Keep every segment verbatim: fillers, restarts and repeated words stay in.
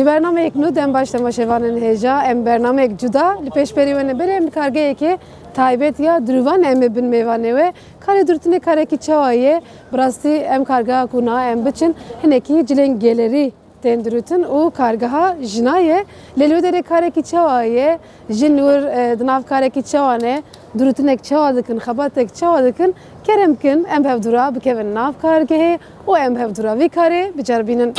Ji bernameyek nû dem baş temaşevanên hêja, em bernameyek cuda li pêşberî we ne, belê em li kargehekê taybet ya dirûvan em ê bin mêvanê we. Karê dirûtinê karekî çawa ye? Bi rastî em kargeha ku niha em biçin hinekî cilên gelerî tên dirûtin û kargeha jina ye. Lê li wê derê karekî çawa ye? Jin li wir, e, di nav karekî çawa ne? Dirûtinek çawa dikin? Xebatek çawa dikin? Kerem kin em bi hevdû re bikevin nav kargehê û em bi hevdû re vî karê biceribînin.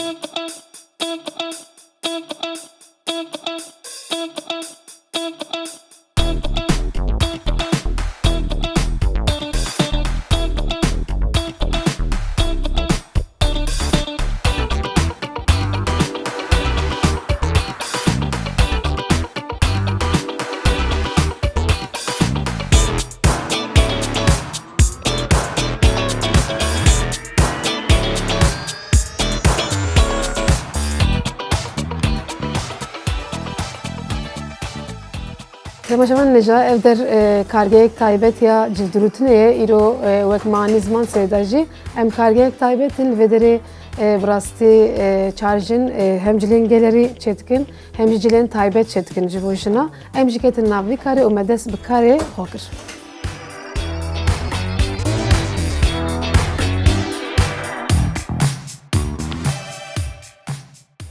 Temaşevan nêja, ev der, e, kargehek taybet ya cilddirûtinê ye. Îro, e, wek ma anî ziman sêda jî, em kargehek taybet in. Li vê derê, e, bi rastî, e, çar jin, e, hem cilên gelerî çêdikin, hem jî cilên taybet çêdikin ji bo jina. Em jî ketin nav vî karê û me dest bi karê xwe kir.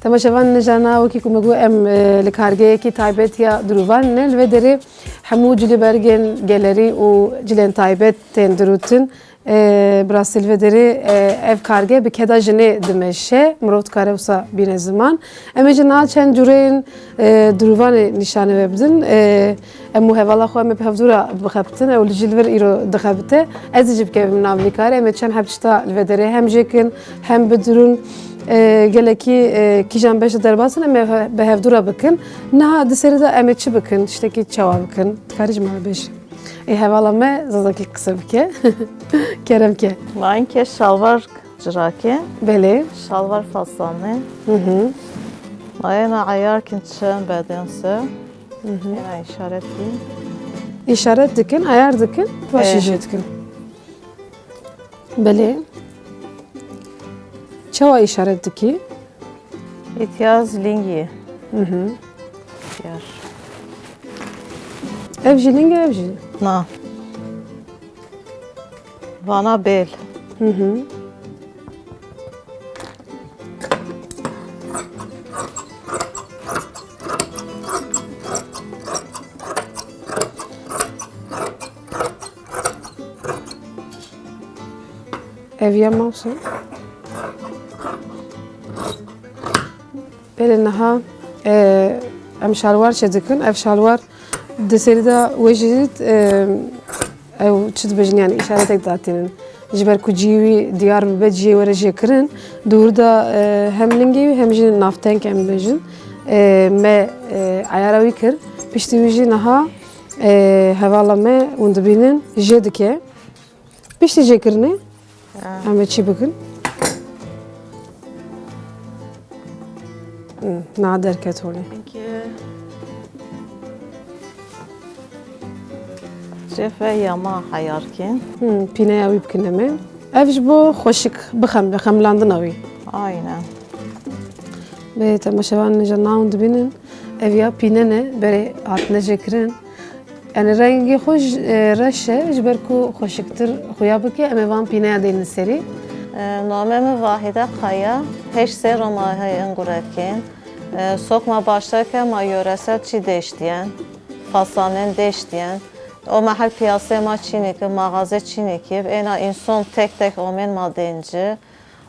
Temaşevan nêja, niha wekî ku me got, em, e, li kargehekî taybet ya dirûvan ne. Li vê derê hemû cilîbergên gelerî û cilên taybet tên dirûtin. E, bi rastî li vê derê, e, ev karge bi keda jinê dimeşe. Mirov dikare wisa bîne ziman. Em ê jî niha çend cûreyên, e, dirûvanê nîşanê we bidin. E, em û hevala xwe em ê bi hevdû re bixebitin. Ew li jî li vir îro dixebite. Ez ê jî bikevim nav vî karê. Em ê çend heb tişta li vê derê hem jêkin, hem bidirûn. E, gelekî, e, kîjan beş de derbas in, em ê he-, bi hevdû re bikin. Niha di serî de em ê çi bikin? Tiştekî çawa bikin? Dikarî ji me re bêjî. Ê hevala me zazakî qise bike. Kerem ke. Ma înke şalvar cirake. Belê. Şalvar fasanê. Hı hı. Ma êna eyar kin çend bedên se. Hı hı. Êna îşaret kin. Îşaret dikin, eyar dikin, paşê Ee. jê dikin. Belê. Çawa îşaret dikî? Îhtiyaz lingî. Hı hı. Diyar. Ev jî ling e, ev jî? Na. Vana bêl. Hı hı. Ev ya mawsa. Belê niha, e, em şalwar çêdikin. Ev şalwar di serî de wê jî, e, ew çi dibêjin, yani îşaretek datînin. Ji ber ku cihê wî diyar bibe, cihê were jêkirin. Di wir de, e, hem lingê wî hem jî navteng em bêjin. E, me, e, eyara wî kir. Piştî wî jî niha, e, hevala me hûn dibînin jê dike. Piştî jêkirinê Ha. em ê çi bikin? Hmm, na derket holê. Çünkü cefe yama hayarkin. Hmm, pîneya wî bikin em ê. Ev ji bo xweşik bixem, bi xemlandina wî. Aynen. Bê temaşevan nêja nahûn dibînin. Ev ya pîne ne, berê hatine jêkirin. Yani rengê xwe ji, e, reş e, ji ber ku xweşiktir xuya bike, em ê van pîneya deynin serî. E, name min Vahide Kaya, heşt serr ma heye in gurekên. E, sok ma başteke ma yöresel çi deştiyen, fasanen deştiyen. O mehel piyasê ma çiniki, mağaze çiniki, êna inson tek tek omen ma denci.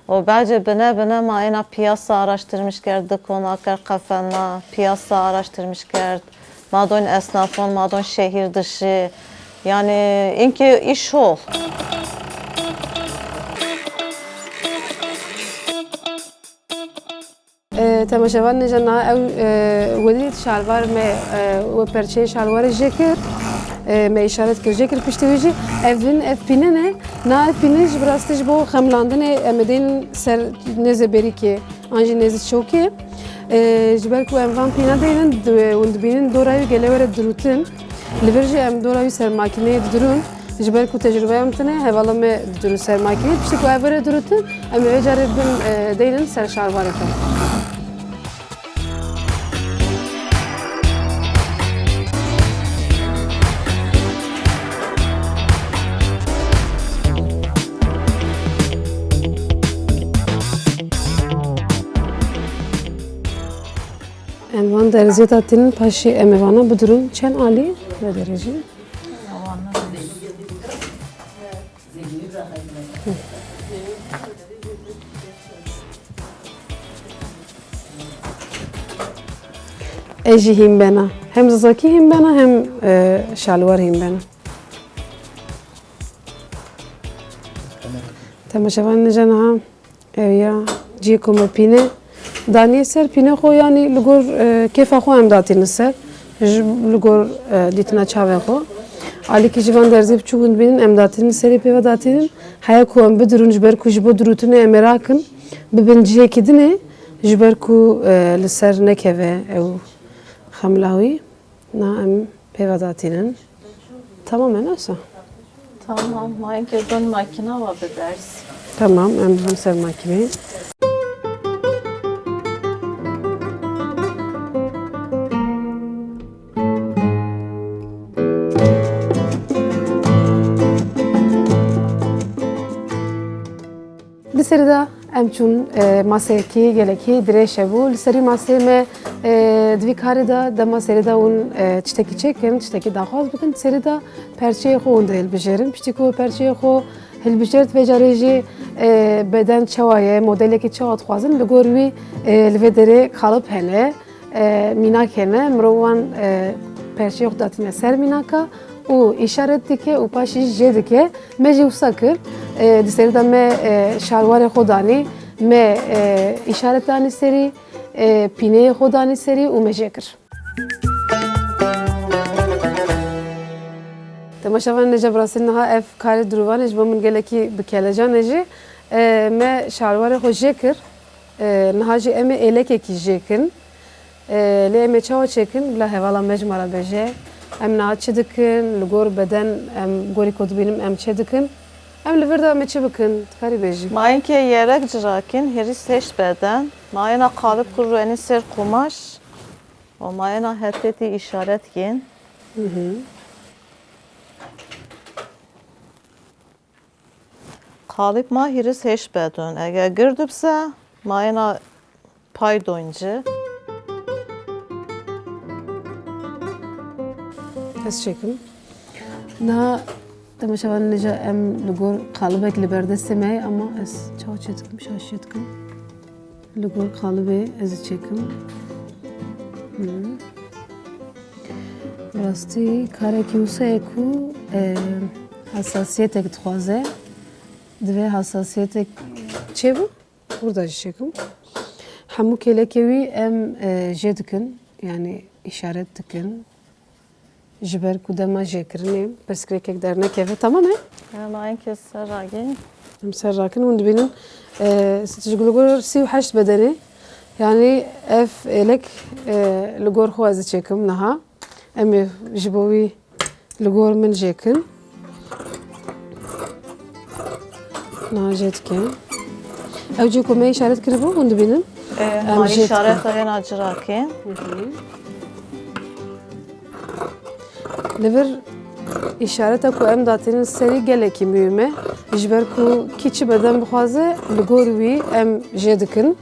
O bence bine bine ma êna piyasa araştırmış kerd, dikona kerd, qefena, piyasa araştırmış kerd. Ma don esnafon, ma don şehir dışı. Yani inki iş ol. E, temaşevan nêja niha ew, e, wedî şalvar me, e, we perçeyê şalwarê jê kir. E, me îşaret kir, jê kir piştî wî jî. Ev in, ev pîne ne. Na ev pîne ji bi rastî ji bo xemlandinê em ê deynin ser nêzê berîkê an jî nêzê çokê. E, ji ber ku em van pîna deynin, di-, hûn dibînin dora wî gele were dirûtin. Li vir jî em dora wî ser makîneyê didirûn. Ji ber ku tecrûbeya min tune, hevala me didirûn ser makîneyê. Piştî ku ev were dirûtin, em ê vê carê bin, e, deynin ser şalvarê xwe. Derziyeta tinin paşê em ê vana bidirûn çend alî ve derece? Ez jî hîn bena. Hem zazakî hîn bena hem, e, şalwar hîn bena. Temaşevan nêce niha ev ya cihê ku me pîne daniye ser, pîne xwe yanî li gor, e, kêfa xwe em datînin ser. Ji, li gor, e, dîtina çavên xwe. Alîkî ji van derzê biçûk hûn dibînin em datînin serê pê ve datînin. Heya ku em bidirûn ji ber ku ji bo dirûtinê em ê rakin bibin cihekî dinê ji ber ku, e, li ser nekeve ew xemla wî. Na em pê ve datînin. Tamam e, nasa? Tamam, ma yekê don makîna ve biders. Tamam, em bibin ser makîneyê. Di serî de em çûn, e, maseyekî gelekî dirêj hebû. Li serî maseyê me, e, di vî karê de, dema serî de hûn, e, tiştekî çêkin, tiştekî daxwaz bikin, di serî de perçeyê xwe hûn dê hilbijêrin. Piştî ku perçeyê xwe hilbijêrt, vê carê jî, e, beden çawa ye, modelekî çawa dixwazin, li gor wî, e, li vê derê kalib hene. E, mînak hene, mirov wan, e, perçeyê xwe datîne ser mînaka û îşaret dike û paşî jê dike. Me jî wisa kir. E, di serî de me, e, şalwarê xwe danî, me, e, îşaret danî serî, e, pîneyê xwe danî serî û me jê kir. Temaşevan nêce bi rastî niha ev karê dirûvan e, ji bo min gelekî bi kelecan e jî. E, me şalwarê xwe jê kir. E, niha jî em ê êlekekî jê kin. E, lê em ê çawa çêkin? Bila hevala me ji me re bêje. Em niha çi dikin? Li gor beden em gorî ku dibînim em çi dikin? Em li vir de em ê çi bikin? Dikarî bêjî. Ma yekê yerek cirakin, hêrîs hêşt beden. Ma yena qalib ku ruenî ser qumaş. Û ma yena hetêtî îşaret kin. Hı hı. Qalib ma hîris hêş bedon. Eger gird bise, ma êna pay don ci. Ez çêkim. Niha temaşevanên nêce em li gor qalibek li ber destê me ye, ama ez çawa çêdikim, şaş çêdikim. Li gor qalibê ez ê çêkim. Hı. Bi rastî karekî wisa ye ku, e, hesasiyetek dixwaze. Divê hesasiyetek çêbû, burada jî çêkim. Hemû kêlekê wî em, e, jê dikin, yanî îşaret dikin. Ji ber ku dema jêkirinê pirsgirêkek dernekeve, tamam e? Em ankê ser ragê. Em ser rakin, hûn dibînin, e, ji li gor sî û heşt bedenê, yanî ev êlek, e, li gor xwe ez çêkim niha. Em ê ji bo wî li gor min jêkin. Niha jê dikin. Ew cî ku me îşaret kiribû, hûn dibînin? E, em ma jê dikin. Îşaret êna cirakin. Hı hı. Li vir îşareta ku em datînin serî gelekî muhîm e. Ji ber ku kî çi beden bixwaze, li gor wî em jê dikin.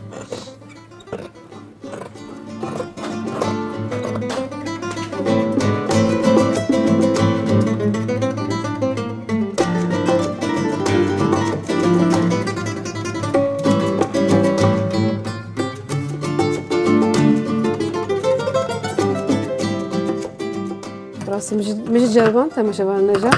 Rastî min jî, min jî ceriband, temaşevanên nêce.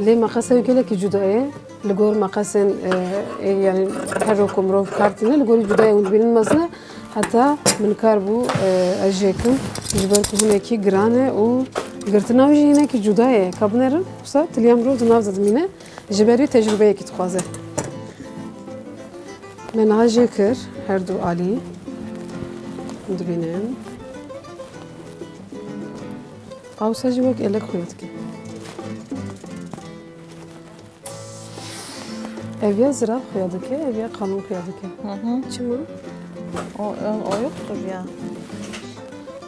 Lê meqesa wî gelekî cuda ye. Li gor meqesên, e, e, yanî her rok ku mirov kar tîne, li gorî cuda ye, hûn dibînin mezin e. Heta min kar bû, e, ez jê kim. Ji ber ku hinekî giran e û girtina wî jî hinekî cuda ye. Ka binerin, wisa tiliya mirov di nav de dimîne. Ji ber wî tecrûbeyekî dixwaze. Me niha jê kir, her du alî. Hûn dibînin. Ewsa jî wek êlek xuya dike. Ev ya zirav xuya dike, ev ya qalin xuya dike. Hı hı. Çima? O ön oyuktur ya.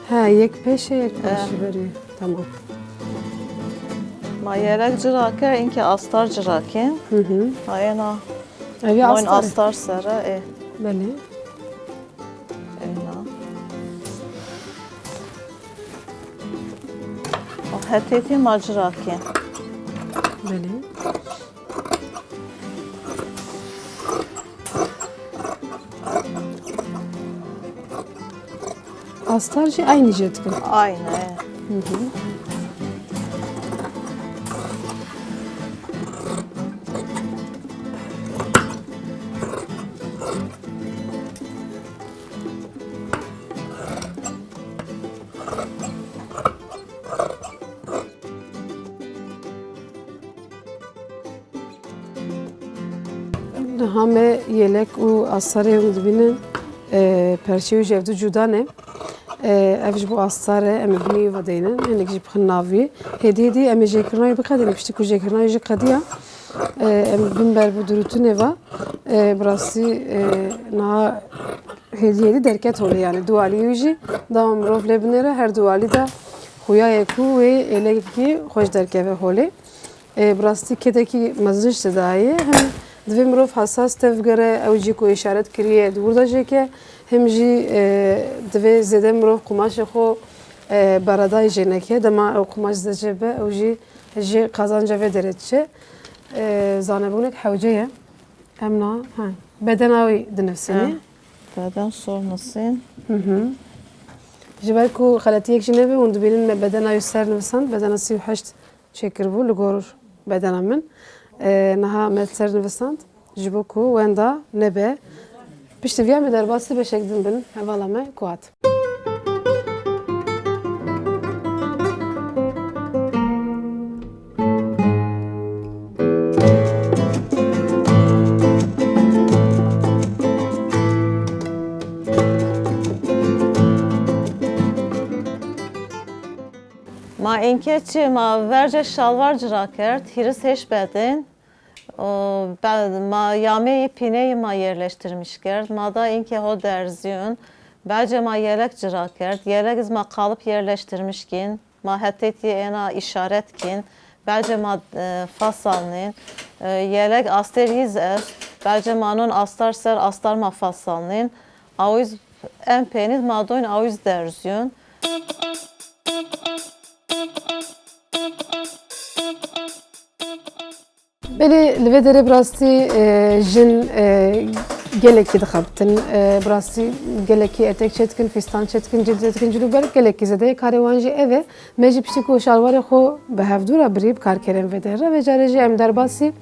He, yek pêş e, yek pêş. Eh. Ji ber wî. Tamam. Ma yerek cirake, inke astar cirake. Hı hı. Ha, ena. Ev ya astar e. Astar sere, e. Belê. Ena. Hetêtî ma cirakê. Belê. Astar jî aynî jê dikin. Aynı. He. Niha me yelek û astarê hûn dibînin, e, perçê wî ji hevdu cuda ne. E, ev ji bo astar e, em ê binê wî vedeynin, hinek jî bixin nav wî. Hêdî hêdî em ê jêkirina wî biqedînin, piştî ku jêkirina wî jî qediya, e, em bin ber bi dirûtinê ve, e, bi rastî, e, niha hêdî hêdî derket holê, yani du aliyê wî jî dema mirov lê binêre, her du alî de xuya ye ku wê êlekî xweş derkeve holê. E, bi rastî kedekî mezin ji te de heye. Hem divê mirov hesas tevgere, ew cî ku îşaret kiriye di wir de jêke. Hem jî, e, divê zêde mirov qumaşê xwe, e, beredayî jê neke. Dema ew qumaş zêde be, ew jî ji qazanca vê derê diçe. E, zanebûnek hewce ye. Em na, ha, bedena wî dinivîsînê. Ha, beden sor nisîn. Hı hı. Ji ber ku xeletiyek jî nebe, hûn dibînin me bedena wî ser nivisand, bedena sî û heşt çêkiribû li gor bedena min. E, niha me ser nivisand, ji bo ku wenda nebe. Piştî viya me derbasî beşek din bin, hevala me ku hat. Ma înke çi, ma verce şalvar cira kerd, hîris hêş bedên. O, be-, ma yamê pîneyê ma yerleştirmiş kerd. Ma da înke ho derziyun. Bece ma yelek cira kerd. Yelek iz ma kalıp yerleştirmiş kîn. Ma hetêtî êna işaret kîn. Bece ma, e, fasalnîn. E, yelek astar yiz est. Bece ma non astar ser astar ma fasalnîn. Awiz en pêniz ma doyn awiz derziyun. Belê li vê derê bi rastî, e, jin, e, gelekî dixebitin, e, bi rastî gelekî etek çêdikin, fîstan çêdikin, cil çêdikin, cilûberg gelekî zêde ye. Karê wan jî ev e. Me jî piştî ku şalwarê xwe bi hevdû re birî bi kar kirin vê derê re. Vê carê jî em derbasî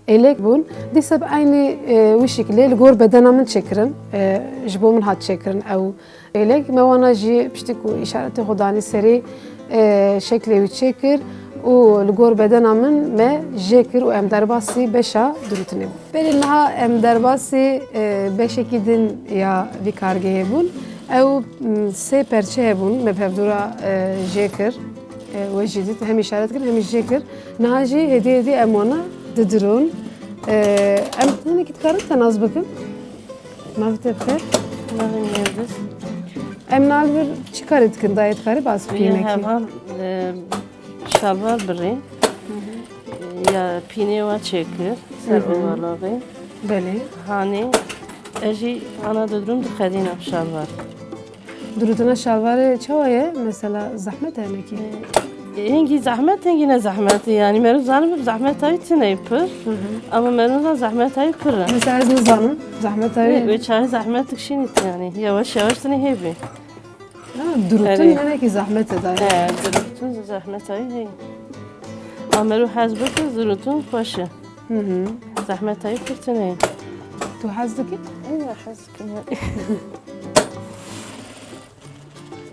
êlek bûn. Dîsa bi eynî, e, wî şekilê li gor bedena min çêkirin. E, ji bo min hat çêkirin ew Êlek me wana jî piştî ku îşaretê xwe danî serî, e, şeklê wî çêkir û li gor bedena min me jê kir û em derbasî beşa dirûtinê bûn. Belê niha em derbasî, e, beşekî din ya vî kargehê bûn. Ew, m, sê perçe hebûn me bi hevdû re, e, jê kir. E, we jî dît, hem îşaret kir, hem jî jê kir. Niha jî hêdî hêdî em wana didirûn. E, em hinekî dikarin tenaz bikin. Navê te bi xêr? Navê min Yildiz. Em nal vir çi karê dikin dayê, dikarî bas bikî? Yê heval, e, şalvar birî. Ya pînê wa çêkir, ser ovalaxê. Belê. Hanê, ez jî ana didrum diqedîna şalvar. Dirûtina şalvarê çawa ye? Mesela zehmet e hinekî? E, hingî zehmet, hingî ne zehmet e. Yanî meriv zanim zehmeta wî tune ye pir. Hı hı. Ama meriv zan zehmeta wî pir e. Mesela ez nizanim zehmeta wî. Wê çaxê zehmet dikşînî yanî. Yavaş yavaş tune hêbî. Ha, dirûtin hinekî zehmet e dayê. He, dirûtin zehmeta wî heye. Ama meriv hez bike, dirûtin xweş e. Hı hı. Zehmeta wî pir tune ye. Tu hez dikî? Ê, hez dikim.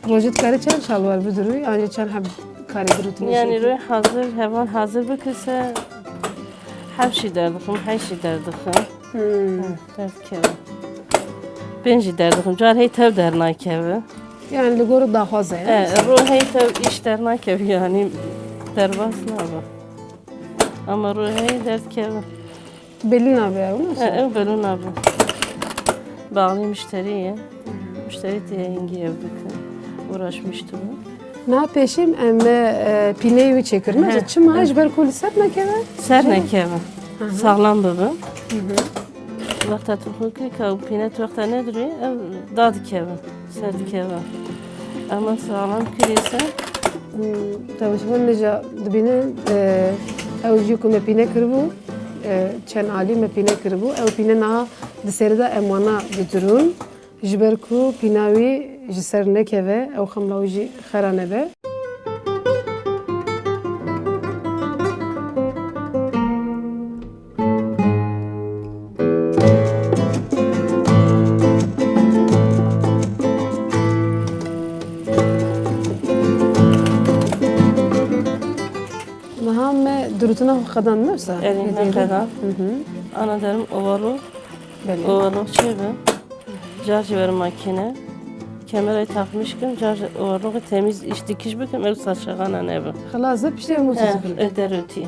Rojê dikarî çend şalwar bidirûyî, an jî çend heb karê dirûtinê çêkî? Yanî roj hazir, heval hazir bikirse, heb jî derdixim, heşt jî derdixim. Hmm. Derdikeve. Pênc jî derdixim, car hey tev dernakeve. Yanî li gor daxwaza ye. E, roj hey tev îş dernakeve, yanî derbas nabe. Ama roj hey derdikeve. Tu belî nabe ew, nasıl? He, ew belî nabe. Bağlı müşteri ye. Müşteri tê hingî ev bike. Uğraşmış tu. Na pêşî em, e, pîneyê wî çêkirine. He. Çima? He. Ji ber ku li ser nekeve? Ser nekeve. Hı hı. Sağlam bibe. Hı hı. Wexta tu xwe kir ka pîne tu wexta nedurê, ev dadikeve, serdikeve. Ama sağlam kirîse, Hmm, temaşevan nêja dibînin, e, ew jî ku me pîne kiribû, e, çend alî me pîne kiribû. Ew pîne niha di serê de em wana didirûn. Ji ber ku pîna wî ji ser nekeve, ew xemla wî jî xera nebe. Niha me dirûtina xwe qedan, ne wisa? Erê, me qedan. Hı hı. Ana derim overlock. Belê. Overlock çêbe. Car jî verim makîne. Kemerayê takmiş kim, car overlockê temiz iş dikiş bikim, ew saçaxana nebe. Xelas, e, piştî em wisa dikim. E, derotî.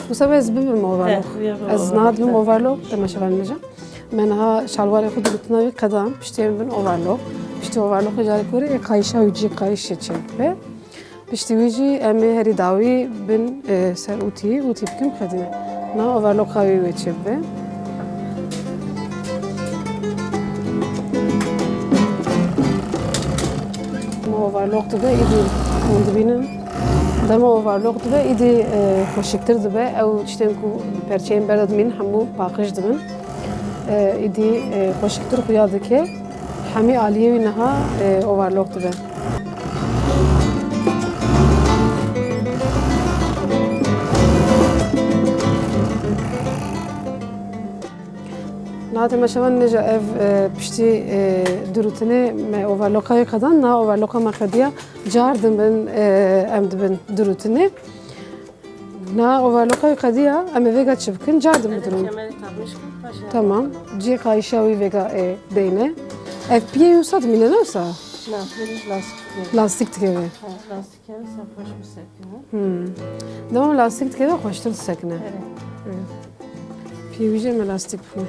Wisa ez bibim overlock. He, bibim overlock. Ez niha dibim overlock, temaşevan nêja. Me niha şalwarê xwe dirûtina wî qedan, piştî em bin overlock. Piştî overlockê carê kurê, ê qayişa wî cî qayişê çê bibe. Piştî wî jî em ê herî dawî bin, e, ser ûtî, ûtî bikim xedîne. Na overlocka wî wê çê bibe. Dema overlock dibe, îdî hûn dibînin. Dema overlock dibe, îdî, e, xweşiktir dibe. Ew tiştên ku perçeyên ber de dimînin hemû paqij dibin. E, îdî, e, xweşiktir xuya dike. Hemî aliyê wî niha, e, overlock dibe. Niha temaşevan nêja ev, e, piştî, e, dirûtinê me overlocka wî qedan, niha overlocka me qediya car dibin, e, em dibin dirûtinê. Na overlocka wî qediya, em ê vêga çi bikin? Car din bidirûn. Kemerê takmiş kim, paşa. Tamam. Cihê qayişa wî vêga ê deyne. Ev piyê wisa dimîne, ne wisa? Na, piyê lastik dike. Lastik dike vê. Ha, lastik dike vê, ser xweş bisekine. Hmm. Dema lastik dike vê, xweştir disekine. Evet. Evet. Piyê wî jî me lastik bixwe.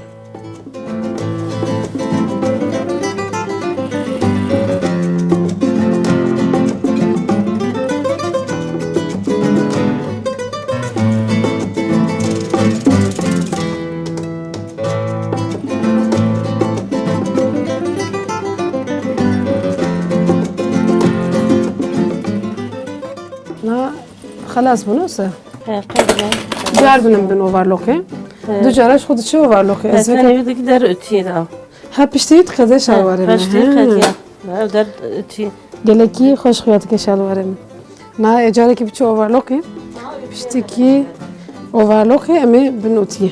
Na xelas bûn, wisa? He, qey bûn. Car din em bin overlockê. He. Du cara ji xwe diçe overlockê. Ez veke tenê wî dikî der ûtiyê de. Ha, piştî wî diqede şalwarê me. He, piştî qediya. Ew der ûtiyê. Gelekî xweş xuya dike şalwarê me. Na, e, carekî biçe overlockê. Piştîkî overlockê em ê bin ûtiyê.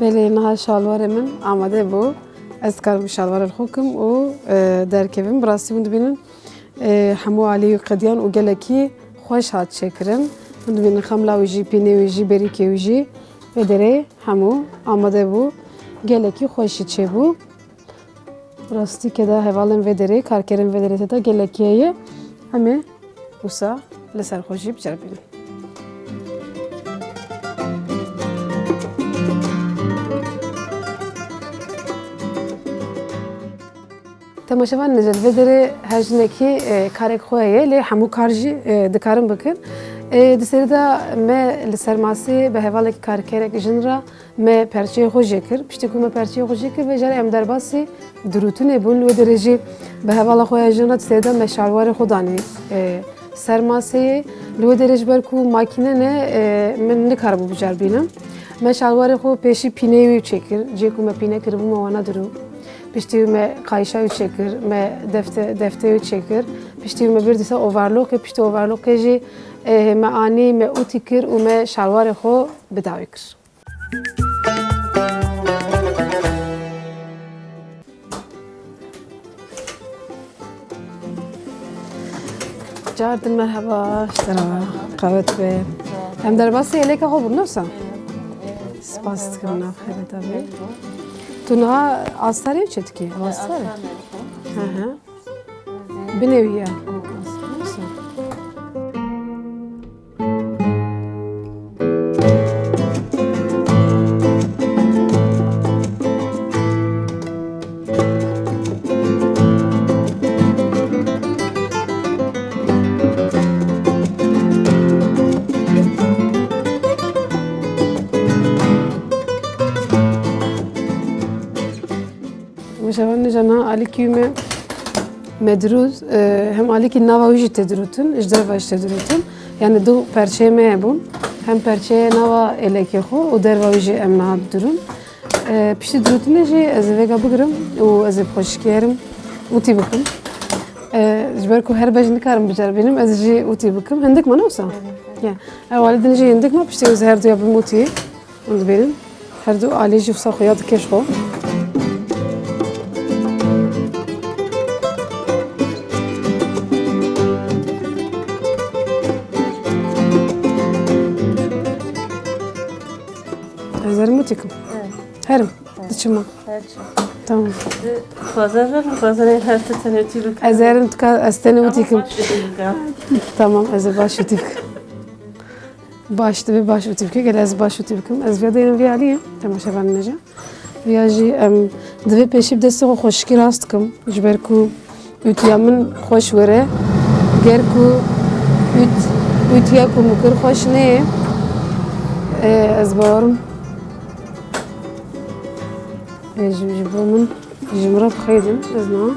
Belê, niha şalwarê min amade bû. Ez dikarim şalwarê li xwe kim û, e, derkevim. Bi rastî hûn dibînin, e, hemû alî wî qediyan û gelekî xweş hat çêkirin. Hûn dibînin xemla wî jî, pînê wî jî, berîkê wî jî vê derê hemû amade bû. Gelekî xweş jî çêbû. Rastî ke da hevalên vê derê, karkerên vê derê tê de gelekî heye. Em ê wisa li ser xwe jî biceribînin. Temaşevan, nêja li vê derê her jinekî, e, karek xwe heye, lê hemû kar jî, e, dikarin bikin. E, di serî de me li ser masê bi hevalekî karkerek jin re me perçeyê xwe jê kir. Piştî ku me perçeyê xwe jê kir, vê carê em derbasî dirûtinê bûn. Li wê derê jî bi hevala xwe ya jin re di serî de me şalwarê xwe danî, e, Ser maseyê, li wê derê ji ber ku makîne ne, e, min nikaribû biceribînim. Me şalwarê xwe pêşî pîneyê wî çêkir. Cihê ku me pîne kiribû me wana dirû. Piştî wî me qayîşa wî çêkir, me defte-, defteyê wî çêkir. Piştî wî me bir dîsa overlockê, piştî overlockê jî, e, me anî, me ûtî kir û me şalwarê xwe bi dawî kir. Cardin, merheba, ji te re qewet be. Em derbasî êleka xwe bûn, ne wisa? Spas dikim, nav xêrê te be. Tu niha astarê çi dikî? Ev astar e? Hı hı. Binê wî ye. Weşevan nêja niha alîkî me, me dirût, e, hem alîkî nava wî jî tê dirûtin, ji derva jî tê dirûtin. Yani du perçeyê me hebûn. Hem perçeyê nava êlekê xwe û derva wî jî em niha didirûn. E, piştî dirûtinê jî ez ê vêga bigirim û ez ê bi xweşikê herim ûtî bikim. E, ji ber ku her beş nikarim biceribînim, ez jî ûtî bikim. Hindik ma, ne wisa? Ya. Ew alî din jî hindik ma, piştî ez her duya bim ûtî. Hûn dibînin? Her du alî jî wisa xuya dike ji xwe. Ez herim ûtî kim. Evet. Herim. Evet. Diçim ma. Her çi. Tamam. Dixwaze ver, dixwaze her tu tenê ûtî bikim. Ez herim tu ka, ez tenê ûtî kim. Ama baş ûtî bikim. Tamam, ez ê baş ûtî bikim. Baş, divê baş ûtî bike. Gel ez baş ûtî bikim. Ez viya deynim vî aliyê. Temaşevanê nêja. Viya jî em divê pêşî bi destê xwe xweşikî rast dikim. Ji ber ku ûtiya min xweş were. Ger ku ût-, ûtiya ku min kir xweş neyê, e, ez bawerim. E, ji, ji bo min, ji min re bi xêr in. Ez niha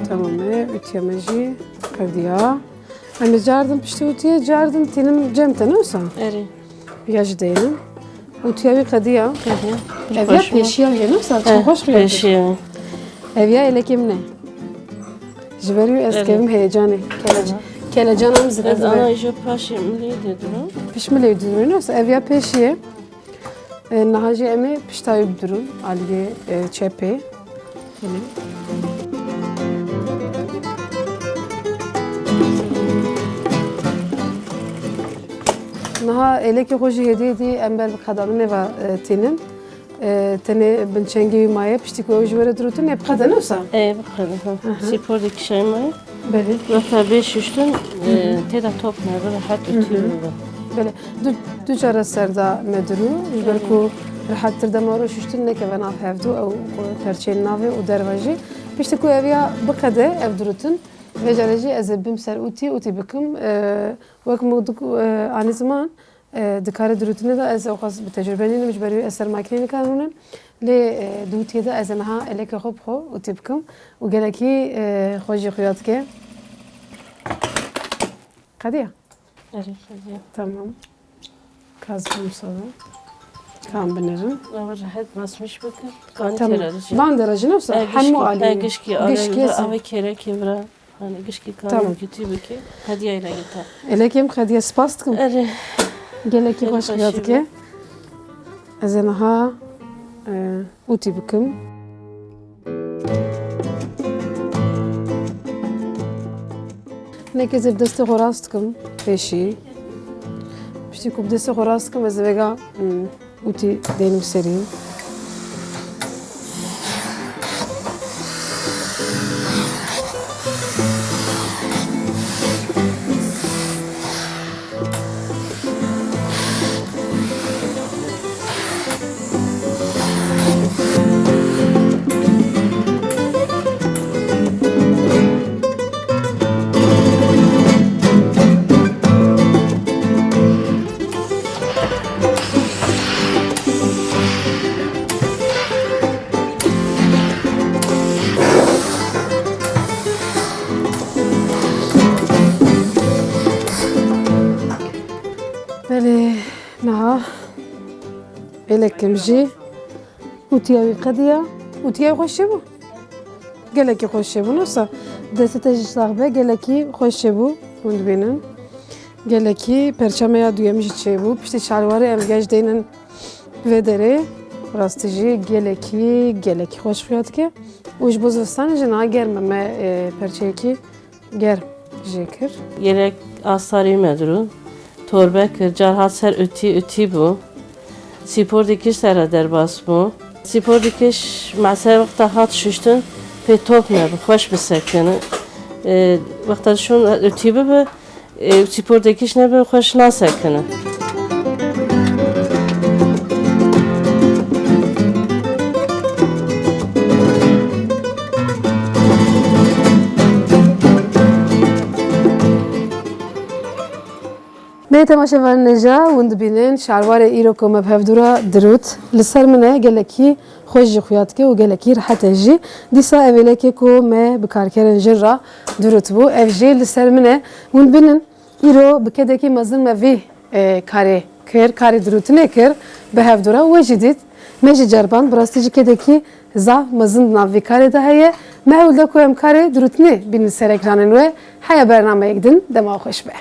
Tamam e, ûtiya me jî qediya. Em ê cardin piştî ûtiyê cardin tînin cem te, ne wisa? Erê. Ya jî deynin. Ûtiya wî qediya. Qediya. Ev ya pêşiya wî ye, ne wisa? Çi xweş xuya. Pêşiya. Ev ya êlekê min e. Ji ber wî ez dikevim heyecanê. Kele-, kelecana min zêde dibe. Ez ana jî paşê milê de dibe. Piş milê de dibe, ne wisa? Ev ya pêşiye. E, niha jî em ê pişta wî bidirûn, aliyê, e, çepê. Niha êlekê xwe jî hêdî hêdî em ber bi qedanê ve, e, tînin. E, tenê binçengê wî maye, piştî ku ew ji we re dirûtin, ê biqede, ne wisa? Ê, biqede, ha. Aha. Sîpor de kişayê maye. Belê. Wexta bê şuştin, e, tê de top nebe, rehet û tî bibe. Belê. Du, du cara ser de me dirû, ji ber ku rehettir dema ro şuştin nekeve nav hevdû, ew perçeyên navê û derva jî. Piştî ku ev ya biqede, ev dirûtin, vê carê jî ez ê bim ser ûtî, ûtî bikim. E, wek min got, e, anî ziman, E, di karê dirûtinê de ez ewqas bi tecrûbe nînim, ji ber wî ez ser makîneyê nikarim rûnim. Lê, e, di ûtiyê de ez ê niha êlekê xwe bi xwe ûtî bikim û gelekî, e, xwe jî xuya dike. Qediya? Erê, qediya. Tamam. Ka ez bim sade. Ka em binêrin. Ew rehet basmiş bikin. Tamam. Van dera jî ne wisa? E, hemû alî. E, gişkî, gişkî, avê kerekê vira. Hani gişkî karê, tamam, wekî tî bike. Qediya êlekê te. Êlekê min qediya, spas dikim. Erê. Gelekî xweş xuya dike. Ez ê niha, e, ûtî bikim. Hinekê ez ê bi destê xwe rast dikim pêşî. Piştî ku bi destê xwe rast dikim, ez ê vêga, hmm, Ûtî deynim serî. Êlekim jî. Ûtiya wî qediya. Ûtiya wî xweş çêbû. Gelekî xweş çêbû. Nosa destê te jî sax be. Gelekî xweş çêbû. Hûn dibînin. Gelekî perça me ya duyemî jî çêbû. Piştî şalwarê em gej deynin vê derê. Rastî jî gelekî, gelekî xweş xuya dike. Û ji bo zivistanê jî niha germ e. Me, e, perçeyekî germ jê kir. Gerek astarî me dirû. Torbe kir, car hat ser ütî, ütî bû. Sîpor dikiş sere derbas bû. Sîpor dikiş mesela wexta hat şuştin pê top nebû, xweş bisekini. E, wexta şûn ütî bibi, e, sîpor dikiş nebi xweş nasekini. Nê temaşevanên hêja, hûn dibînin şalwarê îro ku me bi hevdû re dirût. Li ser min e, gelekî xweş jî xuya dike û gelekî rehet e jî. Dîsa ev êlekê ku me bi karkerên jin re dirût bû, ev jî li ser min e. Hûn dibînin îro bi kedekî mezin me vî, e, karê kir, karê dirûtinê kir bi hevdû re. We jî dît, me jî ceriband, bi rastî jî kedekî zaf mezin di nav vî karê de heye. Me hewl da ku em karê dirûtinê bînin ser ekranên we. Heya bernameyek din, dema xweş be.